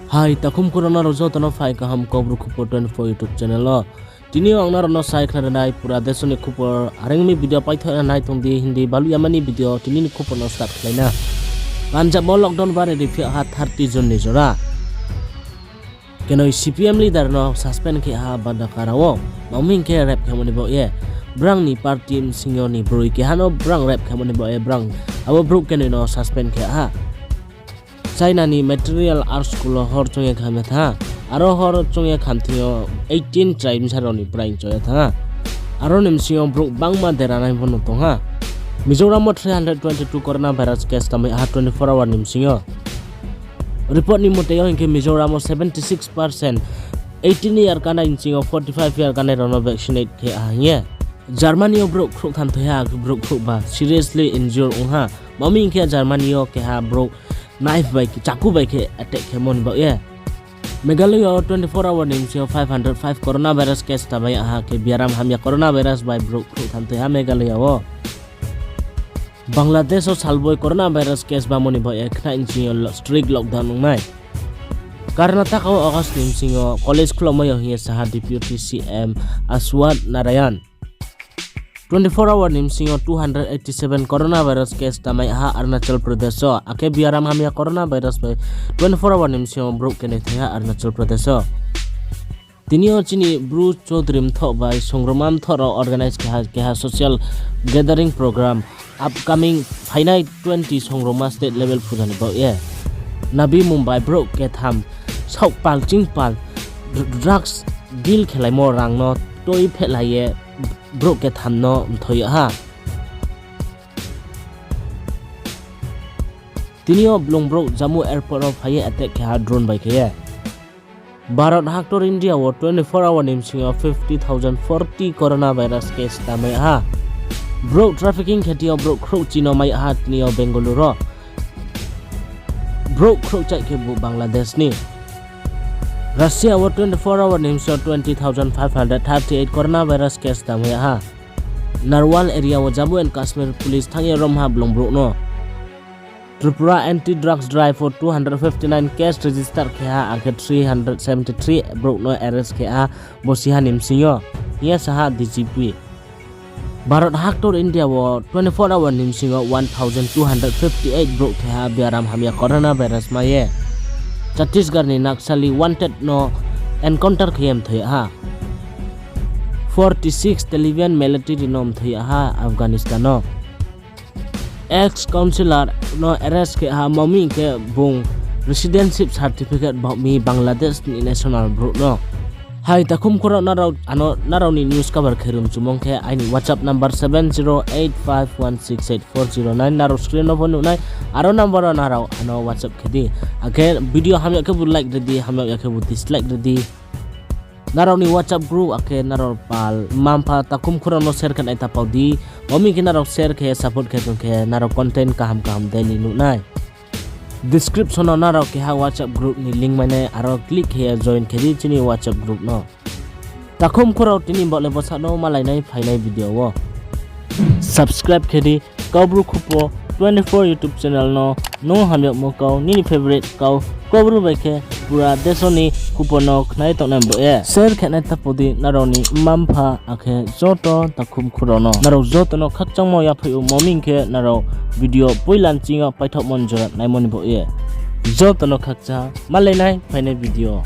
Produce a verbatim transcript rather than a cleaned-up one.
Hai, takhum khurao nrao joto no phai kaham Kaubru Khupor twenty four YouTube channel wo. Tini yo ang nrao no sai khna rinai pura deso ni khupor, are ong mi video paithoh ya nai tong di, hing di baluh yama ni video tini ni khupor no start khlai na. Punjab wo lockdown bari riphi ha thirty June ni jora. Kenoi C P M leader no suspend khe ha Badakara wo. Mami hing khe rape khemo ni baoh ye brang ni party bsing yo ni broi keha no brang rape khemo ni baoh ye brang abo brouh kenoi no suspend khe ha. China ni Material Arts School wo hor choung ye kham ye thanng ha. Aro hor choung ye kham thing yo eighteen chrai bsa rao ni prai choung ye thanng ha. Aro ni bsing yo brouh bangma deranai pho no tong ha. Mizoram wo three hundred twenty two coronavirus case tamai ha twenty four hour ni bsing yo. Report ni mote yo hing khe Mizoram wo seventy six percent eighteen year kanai bsing yo forty five year kanai rao no vaccinate khe ha hing ye. Germany yo brouh khrouhtham thoi ha, brouh khrouhba seriously injure ong ha. Mami hing khe Germany yo keha brouh knife bai khe, chaku bai khe attack khemo ni baoh ye. Meghalaya wo twenty four hour ni bsing yo five hundred five coronavirus case tamai ha khe biaram hamya coronavirus bai brouh khrouhtham thoi ha Meghalaya wo. Bangladesh wo salboi coronavirus case bamo ni baoh ye khnai bsing yo lo-, strict lockdown ong nai. Karnataka wo August ni bsing yo college khulomai yo hing ye sa ha Deputy C M Ashwath Narayan. Twenty four hour ni bsing yo two hundred eighty seven coronavirus case tamai ha Arunachal Pradesh wo, akhe biaram hamya coronavirus bai twenty four hour ni bsing yo brouh kenoi thoi ha Arunachal Pradesh wo. Tini yo chini Bru Chaudhary mthoh bai songrongma mthoh rao organize keha, keha social gathering program upcoming phainai twenty songrongma state level puja ni baoh ye. Navi Mumbai brouh ketham saoh pal ching pal dr-, drugs deal khelaimo rang no toi phehlai ye brouh ketham no mthoi yag ha. Tini yo blung brouh Jammu airport wo phai ye attack khe ha drone bai khe ye. Bharat haktor India wo twenty four hour ni bsing yo fifty thousand forty coronavirus case tamai ha. Brouh trafficking khe thing yo brouh khrouhchi no mai ha tini yo Bengaluru wo. Brouh khrouhchaih khe bu Bangladesh ni. Russia wo twenty four hour ni bsing yo twenty thousand five hundred thirty eight coronavirus case tamai ha. Narwal area wo Jammu and Kashmir police thanng ye rom ha blung brouh no. Tripura anti drugs drive wo two hundred fifty nine case register khe ha, akhe three hundred seventy three brouh no arrest khe ha, bo siha ni bsing yo, hing ye sa ha D G P. Bharat haktor India wo twenty four hour ni bsing yo one thousand two hundred fifty eight brouh thoi ha biaram hamya coronavirus mai ye. Chhattisgarh ni Naxali wanted no encounter khe ye mthoi ha. Forty six Taliban military no mthoi ha Afghanistan no. Ex councillor no arrest khe ha, mami hing khe bung residency certificate baoh mi Bangladesh ni national brouh no. Hai takhum khurao nrao ano nrao ni news cover khe rum chumong khe aini WhatsApp number seven zero eight five one six eight four zero nine, nrao screen no pho nuh nai, aro number wo nrao ano WhatsApp khe di. Akhe video hamya khe bu like ri di, hamya ya khe bu dislike ri di. Nrao ni WhatsApp group akhe nrao pal mma-mpha takhum khurao no share khe nai ta pau di. Mami khe nrao share khe support khe tong khe nrao content kaham kaham daily nuh nai. Description wo nrao keha WhatsApp group ni link mai nai, aro click khe ye join khe di chini WhatsApp group no. Takhum khurao tini baoh le bsa no, malai nai phainai video wo. Subscribe khe di Kaubru Khupor twenty four YouTube channel no. Nung hamyagmo kau, nini favorite kau, Kaubru bai khe pura deso ni khupor no khnai tongnai bo ye. Share khe nai ta pau di nrao ni mma-mpha akhe joto takhum khurao no. Nrao joto no khakchangmo yaphaih ou, mami hing khe nrao video poila nching yo paithaohmo ni jora naimo ni bo ye. Joto no khakchang, malai nai phainai video.